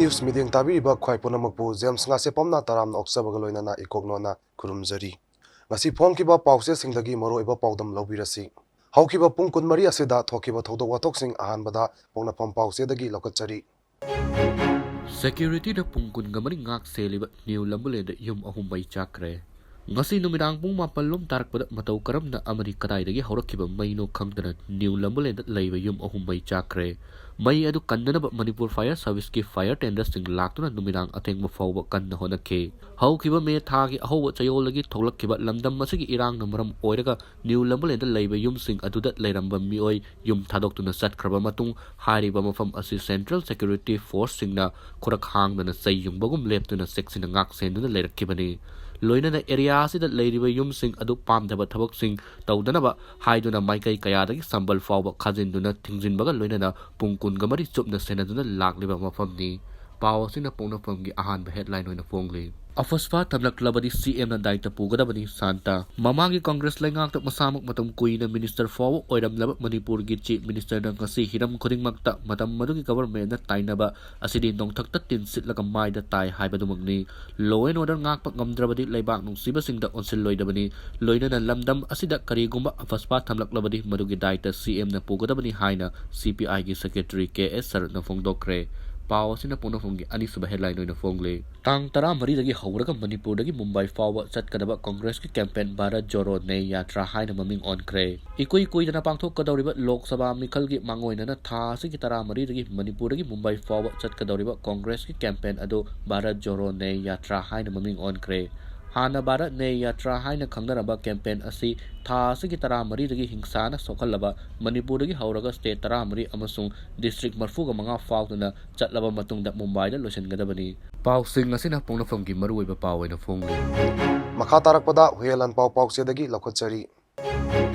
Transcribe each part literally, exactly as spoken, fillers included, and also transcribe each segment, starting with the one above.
News ꯃꯤꯠꯌꯦꯡ ꯇꯥꯕꯤꯔꯤꯕ ꯈ꯭ꯋꯥꯏ ꯄꯨꯝꯅꯃꯛꯄꯨ ꯖꯦꯝꯁ ꯉꯥꯁꯦꯞꯄꯝꯅ ꯇꯔꯥꯝꯅ ꯑꯣꯛꯆꯕꯒ ꯂꯣꯏꯅꯅ ꯏꯀꯣꯛꯅꯣꯅ ꯈꯨꯔꯨꯝꯖꯔꯤ꯫ ꯉꯁꯤ ꯐꯣꯡꯈꯤꯕ ꯄꯥꯎꯆꯦꯁꯤꯡꯗꯒꯤ ꯃꯔꯨꯑꯣꯏꯕ ꯄꯥꯎꯗꯝ ꯂꯧꯕꯤꯔꯁꯤ꯫ ꯍꯧꯈꯤꯕ ꯄꯨꯡ ꯀꯨꯟꯃꯔꯤ ꯑꯁꯤꯗ ꯊꯣꯛꯈꯤꯕ ꯊꯧꯗꯣꯛ ꯋꯥꯊꯣꯛꯁꯤꯡ ꯑꯍꯥꯟꯕꯗ ꯄꯣꯛꯅꯐꯝ ꯄꯥꯎꯆꯦꯗꯒꯤ ꯂꯧꯈꯠꯆꯔꯤ꯫ ꯁꯦꯀ꯭ꯌꯨꯔꯤꯇꯤꯅ ꯄꯨꯡ ꯀꯨꯟꯒ ꯃꯔꯤ ꯉꯥꯛ ꯁꯦꯜꯂꯤꯕ ꯅ꯭ꯌꯨ ꯂꯝꯕꯨꯂꯦꯟꯗ ꯌꯨꯝ ꯑꯍꯨꯝ ꯃꯩ ꯆꯥꯛꯈ꯭ꯔꯦ꯫ ꯉꯁꯤ ꯅꯨꯃꯤꯗꯥꯡ ꯄꯨꯡ ꯃꯥꯄꯜ ꯂꯣꯝ ꯇꯥꯔꯛꯄꯗ ꯃꯇꯧ ꯀꯔꯝꯅ ꯑꯃꯗꯤ ꯀꯗꯥꯏꯗꯒꯤ ꯍꯧꯔꯛꯈꯤꯕ ꯃꯩꯅꯣ ꯈꯪꯗꯅ ꯅ꯭ꯌꯨ ꯂꯝꯕꯨꯂꯦꯟꯗ ꯂꯩꯕ ꯌꯨꯝ ꯑꯍꯨꯝ ꯃꯩ ꯆꯥꯛꯈ꯭ꯔꯦ꯫ ꯃꯩ ꯑꯗꯨ ꯀꯟꯗꯅꯕ ꯃꯅꯤꯄꯨꯔ ꯐꯥꯌꯔ ꯁꯥꯔꯚꯤꯁꯀꯤ ꯐꯥꯌꯔ ꯇꯦꯟꯗꯔꯁꯤꯡ ꯂꯥꯛꯇꯨꯅ ꯅꯨꯃꯤꯗꯥꯡ ꯑꯊꯦꯡꯕ ꯐꯥꯎꯕ ꯀꯟꯅ ꯍꯣꯠꯅꯈꯤ꯫ ꯍꯧꯈꯤꯕ ꯃꯦ ꯊꯥꯒꯤ ꯑꯍꯧꯕ ꯆꯌꯣꯜꯗꯒꯤ ꯊꯣꯛꯂꯛꯈꯤꯕ ꯂꯝꯗꯝ ꯑꯁꯤꯒꯤ ꯏꯔꯥꯡꯅ ꯃꯔꯝ ꯑꯣꯏꯔꯒ ꯅ꯭ꯌꯨ ꯂꯝꯕꯨꯂꯦꯟꯗ ꯂꯩꯕ ꯌꯨꯝꯁꯤꯡ ꯑꯗꯨꯗ ꯂꯩꯔꯝꯕ ꯃꯤꯑꯣꯏ ꯌꯨꯝ ꯊꯥꯗꯣꯛꯇꯨꯅ ꯆꯠꯈ꯭ꯔꯕ ꯃꯇꯨꯡ, ꯍꯥꯏꯔꯤꯕ ꯃꯐꯝ ꯑꯁꯤ ꯁꯦꯟꯇ꯭ꯔꯦꯜ ꯁꯦꯀ꯭ꯌꯨꯔꯤꯇꯤ ꯐꯣꯔꯁꯁꯤꯡꯅ ꯈꯨꯔꯛ ꯍꯥꯡꯗꯅ ꯆꯩ ꯌꯨꯡꯕꯒꯨꯝ ꯂꯦꯞꯇꯨꯅ ꯆꯦꯛꯁꯤꯟꯅ ꯉꯥꯛ ꯁꯦꯟꯗꯨꯅ ꯂꯩꯔꯛꯈꯤꯕꯅꯤ꯫ ꯂꯣꯏꯅꯅ ꯑꯦꯔꯤꯌꯥ ꯑꯁꯤꯗ ꯂꯩꯔꯤꯕ ꯌꯨꯝꯁꯤꯡ ꯑꯗꯨ ꯄꯥꯝꯗꯕ ꯊꯕꯛꯁꯤꯡ ꯇꯧꯗꯅꯕ ꯍꯥꯏꯗꯨꯅ ꯃꯥꯏꯀꯩ ꯀꯌꯥꯗꯒꯤ ꯁꯝꯕꯜ ꯐꯥꯎꯕ ꯈꯥꯖꯤꯟꯗꯨꯅ ꯊꯤꯡꯖꯤꯟꯕꯒ ꯂꯣꯏꯅꯅ ꯄꯨꯡ ꯀꯨꯟꯒ ꯃꯔꯤ ꯆꯨꯞꯅ ꯁꯦꯟꯅꯗꯨꯅ ꯂꯥꯛꯂꯤꯕ ꯃꯐꯝꯅꯤ꯫ ꯄꯥꯎ ꯑꯁꯤꯅ ꯄꯣꯛꯅꯐꯝꯒꯤ ꯑꯍꯥꯟꯕ ꯍꯦꯗꯂꯥꯏꯟ ꯑꯣꯏꯅ ꯐꯣꯡꯂꯤ꯫ ꯑꯐꯁꯄꯥ ꯊꯝꯂꯛꯂꯕꯗꯤ ꯁꯤ ꯑꯦꯝꯅ ꯗꯥꯏꯇ ꯄꯨꯒꯗꯕꯅꯤ, ꯁꯥꯟꯇ꯫ ꯃꯃꯥꯡꯒꯤ ꯀꯪꯒ꯭ꯔꯦꯁ ꯂꯩꯉꯥꯛꯇ ꯃꯁꯥꯃꯛ ꯃꯇꯝ ꯀꯨꯏꯅ ꯃꯤꯅꯤꯁꯇꯔ ꯐꯥꯎꯕ ꯑꯣꯏꯔꯝꯂꯕ ꯃꯅꯤꯄꯨꯔꯒꯤ ꯆꯤꯐ ꯃꯤꯅꯤꯁꯇꯔꯅ ꯉꯁꯤ ꯍꯤꯔꯝ ꯈꯨꯗꯤꯡꯃꯛꯇ ꯃꯇꯝ ꯑꯗꯨꯒꯤ ꯒꯚꯔꯟꯃꯦꯟꯠꯅ ꯇꯥꯏꯅꯕ ꯑꯁꯤꯗꯤ ꯅꯣꯡꯊꯛꯇ ꯇꯤꯟ ꯁꯤꯠꯂꯒ ꯃꯥꯏꯗ ꯇꯥꯏ ꯍꯥꯏꯕꯗꯨꯃꯛꯅꯤ꯫ ꯂꯣ ꯑꯦꯟ ꯑꯣꯔꯗꯔ ꯉꯥꯛꯄ ꯉꯝꯗ꯭ꯔꯕꯗꯤ ꯂꯩꯕꯥꯛ ꯅꯨꯡꯁꯤꯕꯁꯤꯡꯗ ꯑꯣꯟꯁꯤꯜꯂꯣꯏꯗꯕꯅꯤ꯫ ꯂꯣꯏꯅꯅ ꯂꯝꯗꯝ ꯑꯁꯤꯗ ꯀꯔꯤꯒꯨꯝꯕ ꯑꯐꯁꯄꯥ ꯊꯝꯂꯛꯂꯕꯗꯤ ꯃꯗꯨꯒꯤ ꯗꯥꯏꯇ ꯁꯤ ꯑꯦꯝꯅ ꯄꯨꯒꯗꯕꯅꯤ ꯍꯥꯏꯅ ꯁꯤ ꯄꯤ ꯑꯥꯏꯒꯤ ꯁꯦꯀ꯭ꯔꯦꯇꯔꯤ ꯀꯦ ꯑꯦꯁ ꯁꯔꯠꯅ ꯐꯣꯡꯗꯣꯛꯈ꯭ꯔꯦ꯫ ꯄꯥꯎ ꯑꯁꯤꯅ ꯄꯣꯛꯅꯐꯝꯒꯤ ꯑꯅꯤꯁꯨꯕ ꯍꯦꯗꯂꯥꯏꯟ ꯑꯣꯏꯅ ꯐꯣꯡꯂꯤ꯫ ꯇꯥꯡ ꯇꯔꯥꯃꯔꯤꯗꯒꯤ ꯍꯧꯔꯒ ꯃꯅꯤꯄꯨꯔꯗꯒꯤ ꯃꯨꯝꯕꯥꯏ ꯐꯥꯎꯕ ꯆꯠꯀꯗꯕ ꯀꯪꯒ꯭ꯔꯦꯁꯀꯤ ꯀꯦꯝꯄꯦꯟ ꯚꯥꯔꯠ ꯖꯣꯔꯣ ꯅ꯭ꯌꯥꯌ ꯌꯥꯇ꯭ꯔꯥ ꯍꯥꯏꯅ ꯃꯃꯤꯡ ꯑꯣꯟꯈ꯭ꯔꯦ꯫ ꯏꯀꯨꯏ ꯀꯨꯏꯗꯅ ꯄꯥꯡꯊꯣꯛꯀꯗꯧꯔꯤꯕ ꯂꯣꯛ ꯁꯚꯥ ꯃꯤꯈꯜꯒꯤ ꯃꯥꯡꯑꯣꯏꯅꯅ ꯊꯥ ꯑꯁꯤꯒꯤ ꯇꯔꯥꯃꯔꯤꯗꯒꯤ ꯃꯅꯤꯄꯨꯔꯗꯒꯤ ꯃꯨꯝꯕꯥꯏ ꯐꯥꯎꯕ ꯆꯠꯀꯗꯧꯔꯤꯕ ꯀꯪꯒ꯭ꯔꯦꯁꯀꯤ ꯀꯦꯝꯄꯦꯟ ꯑꯗꯨ ꯚꯥꯔꯠ ꯖꯣꯔꯣ ꯅ꯭ꯌꯥꯌ ꯌꯥꯇ꯭ꯔꯥ ꯍꯥꯏꯅ ꯃꯃꯤꯡ ꯑꯣꯟꯈ꯭ꯔꯦ꯫ ꯍꯥꯟꯅ ꯚꯥꯔꯠ ꯅ꯭ꯌꯥꯌ ꯌꯥꯇ꯭ꯔꯥ ꯍꯥꯏꯅ ꯈꯪꯅꯔꯝꯕ ꯀꯦꯝꯄꯦꯟ ꯑꯁꯤ ꯊꯥ ꯑꯁꯤꯒꯤ ꯇꯔꯥꯃꯔꯤꯗꯒꯤ ꯍꯤꯡꯁꯥꯅ ꯁꯣꯛꯍꯜꯂꯕ ꯃꯅꯤꯄꯨꯔꯗꯒꯤ ꯍꯧꯔꯒ ꯁ꯭ꯇꯦꯠ ꯇꯔꯥꯃꯔꯤ ꯑꯃꯁꯨꯡ ꯗꯤꯁꯇ꯭ꯔꯤꯛ ꯃꯔꯤꯐꯨꯒ ꯃꯉꯥ ꯐꯥꯎꯗꯨꯅ ꯆꯠꯂꯕ ꯃꯇꯨꯡꯗ ꯃꯨꯝꯕꯥꯏꯗ ꯂꯣꯏꯁꯤꯟꯒꯗꯕꯅꯤ꯫ ꯄꯥꯎꯁꯤꯡ ꯑꯁꯤꯅ ꯄꯣꯛꯅꯐꯝꯒꯤ ꯃꯔꯨꯑꯣꯏꯕ ꯄꯥꯎ ꯑꯣꯏꯅ ꯐꯣꯡꯂꯤ꯫ ꯃꯈꯥ ꯇꯥꯔꯛꯄꯗ ꯍꯨꯌꯦꯟ ꯂꯥꯟꯄꯥꯎ ꯄꯥꯎꯆꯦꯗꯒꯤ ꯂꯧꯈꯠꯆꯔꯤ꯫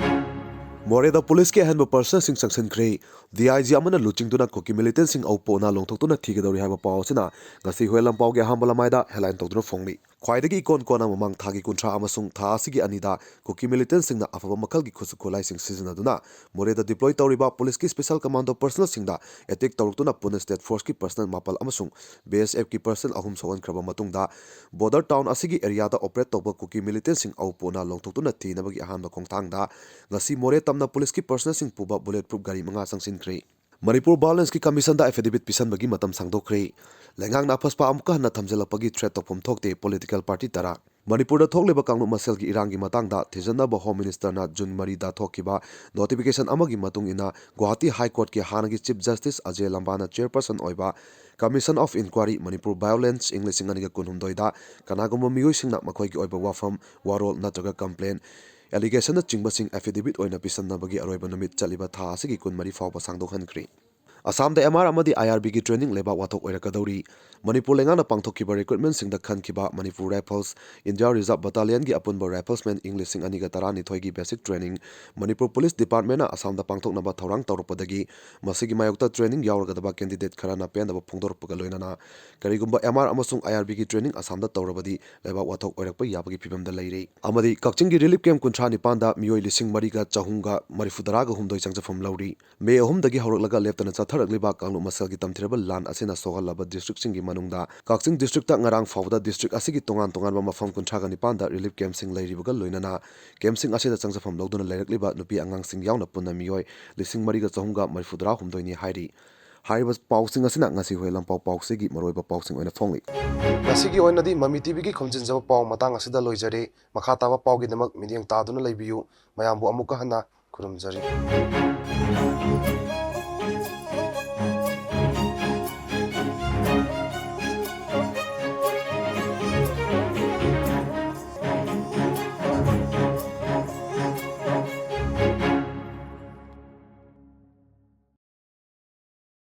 ꯃꯣꯔꯦꯗ ꯄꯨꯂꯤꯁꯀꯤ ꯑꯍꯦꯟꯕ ꯄꯔꯁꯟꯁꯤꯡ ꯆꯪꯁꯤꯟꯈ꯭ꯔꯦ꯫ ꯗꯤ ꯑꯥꯏ ꯖꯤ ꯑꯃꯅ ꯂꯨꯆꯤꯡꯗꯨꯅ ꯀꯨꯀꯤ ꯃꯤꯂꯤꯇꯦꯟꯁꯤꯡ ꯑꯧꯄꯣꯛꯅ ꯂꯣꯡꯊꯣꯛꯇꯨꯅ ꯊꯤꯒꯗꯧꯔꯤ ꯍꯥꯏꯕ ꯄꯥꯎ ꯑꯁꯤꯅ ꯉꯁꯤ ꯍꯨꯌꯦꯟ ꯂꯥꯟꯄꯥꯎꯒꯤ ꯑꯍꯥꯟꯕ ꯂꯃꯥꯏꯗ ꯍꯦꯗꯂꯥꯏꯟ ꯇꯧꯗꯨꯅ ꯐꯣꯡꯂꯤ꯫ ꯈ꯭ꯋꯥꯏꯗꯒꯤ ꯏꯀꯣꯟ ꯀꯣꯟꯅ ꯃꯃꯥꯡ ꯊꯥꯒꯤ ꯀꯨꯟꯊ꯭ꯔꯥ ꯑꯃꯁꯨꯡ ꯊꯥ ꯑꯁꯤꯒꯤ ꯑꯅꯤꯗ ꯀꯨꯀꯤ ꯃꯤꯂꯤꯇꯦꯟꯁꯤꯡꯅ ꯑꯐꯕ ꯃꯈꯜꯒꯤ ꯈꯨꯠꯁꯨ ꯈꯨꯠꯂꯥꯏꯁꯤꯡ ꯁꯤꯖꯤꯟꯅꯗꯨꯅ ꯃꯣꯔꯦꯗ ꯗꯤꯄ꯭ꯂꯣꯏ ꯇꯧꯔꯤꯕ ꯄꯨꯂꯤꯁꯀꯤ ꯁ꯭ꯄꯦꯁꯦꯜ ꯀꯃꯥꯟꯗꯣ ꯄꯔꯁꯅꯦꯜꯁꯤꯡꯗ ꯑꯦꯇꯦꯛ ꯇꯧꯔꯛꯇꯨꯅ ꯄꯨꯟꯅ ꯁ꯭ꯇꯦꯠ ꯐꯣꯔꯁꯀꯤ ꯄꯔꯁꯅꯦꯜ ꯃꯥꯄꯜ ꯑꯃꯁꯨꯡ ꯕꯤ ꯑꯦꯁ ꯑꯦꯐꯀꯤ ꯄꯔꯁꯅꯦꯜ ꯑꯍꯨꯝ ꯁꯣꯛꯍꯟꯈ꯭ꯔꯕ ꯃꯇꯨꯡꯗ, ꯕꯣꯔꯗꯔ ꯇꯥꯎꯟ ꯑꯁꯤꯒꯤ ꯑꯦꯔꯤꯌꯥꯗ ꯑꯣꯄꯔꯦꯠ ꯇꯧꯕ ꯀꯨꯀꯤ ꯃꯤꯂꯤꯇꯦꯟꯁꯤꯡ ꯑꯎ ꯄꯣꯠꯅ ꯂꯧꯊꯣꯛꯇꯨꯅ ꯊꯤꯅꯕꯒꯤ ꯑꯍꯥꯟꯕ ꯈꯣꯡꯊꯥꯡꯗ ꯉꯁꯤ ꯃꯣꯔꯦ ꯇꯝꯅ ꯄꯨꯂꯤꯁꯀꯤ ꯄꯔꯁꯅꯦꯜꯁꯤꯡ ꯄꯨꯕ ꯕꯨꯂꯦꯠ ꯄ꯭ꯔꯨꯐ ꯒꯥꯔꯤ ꯃꯉꯥ ꯆꯪꯁꯤꯟꯈ꯭ꯔꯦ꯫ ꯃꯅꯤꯄꯨꯔ ꯚꯥꯏꯑꯣꯂꯦꯟꯁꯀꯤ ꯀꯃꯤꯁꯟꯗ ꯑꯦꯐꯤꯗꯦꯕꯤꯠ ꯄꯤꯁꯟꯕꯒꯤ ꯃꯇꯝ ꯁꯥꯡꯗꯣꯛꯈ꯭ꯔꯦ꯫ ꯂꯩꯉꯥꯛꯅ ꯑꯐꯁꯄꯥ ꯑꯃꯨꯛꯀ ꯍꯟꯅ ꯊꯝꯖꯤꯜꯂꯛꯄꯒꯤ ꯊ꯭ꯔꯦꯠ ꯇꯧꯐꯝ ꯊꯣꯛꯇꯦ, ꯄꯣꯂꯤꯇꯤꯀꯦꯜ ꯄꯥꯔꯇꯤ ꯇꯔꯥ꯫ ꯃꯅꯤꯄꯨꯔꯗ ꯊꯣꯛꯂꯤꯕ ꯀꯥꯡꯂꯨꯞ ꯃꯁꯦꯜꯒꯤ ꯏꯔꯥꯡꯒꯤ ꯃꯇꯥꯡꯗ ꯊꯤꯖꯤꯟꯅꯕ ꯍꯣꯝ ꯃꯤꯅꯤꯁꯇꯔꯅ ꯖꯨꯟ ꯃꯔꯤꯗ ꯊꯣꯛꯈꯤꯕ ꯅꯣꯇꯤꯐꯤꯀꯦꯁꯟ ꯑꯃꯒꯤ ꯃꯇꯨꯡ ꯏꯟꯅ, ꯒꯨꯋꯥꯍꯥꯇꯤ ꯍꯥꯏ ꯀꯣꯔꯠꯀꯤ ꯍꯥꯟꯅꯒꯤ ꯆꯤꯐ ꯖꯁꯇꯤꯁ ꯑꯖꯦ ꯂꯝꯕꯥꯅ ꯆꯤꯌꯔꯄꯔꯁꯟ ꯑꯣꯏꯕ commission of enquiry Manipur violence ꯏꯪ ꯂꯤꯁꯤꯡ ꯑꯅꯤꯒ ꯀꯨꯟꯍꯨꯝꯗꯣꯏꯗ ꯀꯅꯥꯒꯨꯝꯕ ꯃꯤꯑꯣꯏꯁꯤꯡꯅ ꯃꯈꯣꯏꯒꯤ ꯑꯣꯏꯕ ꯋꯥꯐꯝ, ꯋꯥꯔꯣꯜ ꯅꯠꯇ꯭ꯔꯒ ꯀꯝꯄ꯭ꯂꯦꯟ, ꯑꯦꯂꯤꯒꯦꯁꯟꯅꯆꯤꯡꯕꯁꯤꯡ ꯑꯦꯐꯤꯗꯦꯕꯤꯠ ꯑꯣꯏꯅ ꯄꯤꯁꯟꯅꯕꯒꯤ ꯑꯔꯣꯏꯕ ꯅꯨꯃꯤꯠ ꯆꯠꯂꯤꯕ ꯊꯥ ꯑꯁꯤꯒꯤ ꯀꯨꯟꯃꯔꯤ ꯐꯥꯎꯕ ꯁꯥꯡꯗꯣꯛꯍꯟꯈ꯭ꯔꯦ꯫ ꯑꯁꯥꯝꯗ ꯑꯦꯝ ꯑꯥꯔ ꯑꯃꯗꯤ ꯑꯥꯏ ꯑꯥꯔ ꯕꯤꯒꯤ ꯇ꯭ꯔꯦꯅꯤꯡ ꯂꯩꯕꯥꯛ ꯋꯥꯊꯣꯛ ꯑꯣꯏꯔꯛꯀꯗꯧꯔꯤ꯫ ꯃꯅꯤꯄꯨꯔ ꯂꯩꯉꯥꯛꯅ ꯄꯥꯡꯊꯣꯛꯈꯤꯕ ꯔꯤꯀ꯭ꯔꯨꯠꯃꯦꯟꯁꯤꯡꯗ ꯈꯟꯈꯤꯕ ꯃꯅꯤꯄꯨꯔ ꯔꯥꯏꯐꯜꯁ, ꯏꯟꯗꯤꯌꯥ ꯔꯤꯖꯥꯔꯚ ꯕꯠꯇꯥꯂꯤꯌꯟꯒꯤ ꯑꯄꯨꯟꯕ ꯔꯥꯏꯐꯜꯁꯃꯦꯟ ꯏꯪ ꯂꯤꯁꯤꯡ ꯑꯅꯤꯒ ꯇꯔꯥꯅꯤꯊꯣꯏꯒꯤ ꯕꯦꯁꯤꯛ ꯇ꯭ꯔꯦꯅꯤꯡ ꯃꯅꯤꯄꯨꯔ ꯄꯨꯂꯤꯁ ꯗꯤꯄꯥꯔꯠꯃꯦꯟꯅ ꯑꯁꯥꯝꯗ ꯄꯥꯡꯊꯣꯛꯅꯕ ꯊꯧꯔꯥꯡ ꯇꯧꯔꯛꯄꯗꯒꯤ ꯃꯁꯤꯒꯤ ꯃꯥꯌꯣꯛꯇ ꯇ꯭ꯔꯦꯅꯤꯡ ꯌꯥꯎꯔꯒꯗꯕ ꯀꯦꯟꯗꯤꯗꯦꯠ ꯈꯔꯅ ꯄꯦꯟꯗꯕ ꯐꯣꯡꯗꯣꯔꯛꯄꯒ ꯂꯣꯏꯅꯅ ꯀꯔꯤꯒꯨꯝꯕ ꯑꯦꯝ ꯑꯥꯔ ꯑꯃꯁꯨꯡ ꯑꯥꯏ ꯑꯥꯔ ꯕꯤꯒꯤ ꯇ꯭ꯔꯦꯅꯤꯡ ꯑꯁꯥꯝꯗ ꯇꯧꯔꯕꯗꯤ ꯂꯩꯕꯥꯛ ꯋꯥꯊꯣꯛ ꯑꯣꯏꯔꯛꯄ ꯌꯥꯕꯒꯤ ꯐꯤꯕꯝꯗ ꯂꯩꯔꯦ꯫ ꯑꯃꯗꯤ ꯀꯛꯆꯤꯡꯒꯤ ꯔꯤꯂꯤꯐ ꯀꯦꯝꯞ ꯀꯨꯟꯊ꯭ꯔꯥ ꯅꯤꯄꯥꯟꯗ ꯃꯤꯑꯣꯏ ꯂꯤꯁꯤꯡ ꯃꯔꯤꯒ ꯆꯍꯨꯝꯒ ꯃꯔꯤꯐꯨ ꯇꯔꯥꯒ ꯍꯨꯝꯗꯣꯏ ꯆꯪꯖꯐꯝ ꯂꯧꯔꯤ꯫ ꯃꯦ ꯑꯍꯨꯝꯗꯒꯤ ꯍꯧꯔꯛꯂꯒ ꯂꯦꯞꯇꯅ ꯆꯠꯊꯔꯛꯂꯤꯕ ꯀꯥꯡꯂꯨꯞ ꯃꯁꯦꯜꯒꯤ ꯇꯝꯊꯤꯔꯕ ꯂꯥꯟ ꯑꯁꯤꯅ ꯁꯣꯛꯍꯜꯂꯕ ꯗꯤꯁꯇ꯭ꯔꯤꯛꯁꯤꯡꯒꯤ ꯃꯅꯨꯡꯗ ꯀꯛꯆꯤꯡ ꯗꯤꯁꯇ꯭ꯔꯤꯛꯇ ꯉꯔꯥꯡ ꯐꯥꯎꯕꯗ ꯗꯤꯁꯇ꯭ꯔꯤꯛ ꯑꯁꯤꯒꯤ ꯇꯣꯉꯥꯟ ꯇꯣꯉꯥꯟꯕ ꯃꯐꯝ ꯀꯨꯟꯊ꯭ꯔꯥꯒ ꯅꯤꯄꯥꯟꯗ ꯔꯤꯂꯤꯐ ꯀꯦꯝꯞꯁꯤꯡ ꯂꯩꯔꯤꯕꯒ ꯂꯣꯏꯅꯅ ꯀꯦꯝꯞꯁꯤꯡ ꯑꯁꯤꯗ ꯆꯪꯖꯐꯝ ꯂꯧꯗꯨꯅ ꯂꯩꯔꯛꯂꯤꯕ ꯅꯨꯄꯤ ꯑꯉꯥꯡꯁꯤꯡ ꯌꯥꯎꯅ ꯄꯨꯟꯅ ꯃꯤꯑꯣꯏ ꯂꯤꯁꯤꯡ ꯃꯔꯤꯒ ꯆꯍꯨꯝꯒ ꯃꯔꯤꯐꯨ ꯇꯔꯥ ꯍꯨꯝꯗꯣꯏꯅꯤ ꯍꯥꯏꯔꯤ꯫ ꯍꯥꯏꯔꯤꯕ ꯄꯥꯎꯁꯤꯡ ꯑꯁꯤꯅ ꯉꯁꯤ ꯍꯣꯏ ꯂꯝꯄꯥꯎ ꯄꯥꯎꯆꯦꯒꯤ ꯃꯔꯨꯑꯣꯏꯕ ꯄꯥꯎꯁꯤꯡ ꯑꯣꯏꯅ ꯐꯣꯡꯂꯤ꯫ ꯉꯁꯤꯒꯤ ꯑꯣꯏꯅꯗꯤ ꯃꯃꯤ ꯇꯤꯚꯤꯒꯤ ꯈꯣꯝꯖꯤꯟꯖꯕ ꯄꯥꯎ ꯃꯇꯥꯡ ꯑꯁꯤꯗ ꯂꯣꯏꯖꯔꯦ꯫ ꯃꯈꯥ ꯇꯥꯕ ꯄꯥꯎꯒꯤꯗꯃꯛ ꯃꯤꯠꯌꯦꯡ ꯇꯥꯗꯨꯅ ꯂꯩꯕꯤꯌꯨ꯫ ꯃꯌꯥꯝꯕꯨ ꯑꯃꯨꯛꯀ ꯍꯟꯅ ꯈꯨꯔꯨꯝꯖꯔꯤ꯫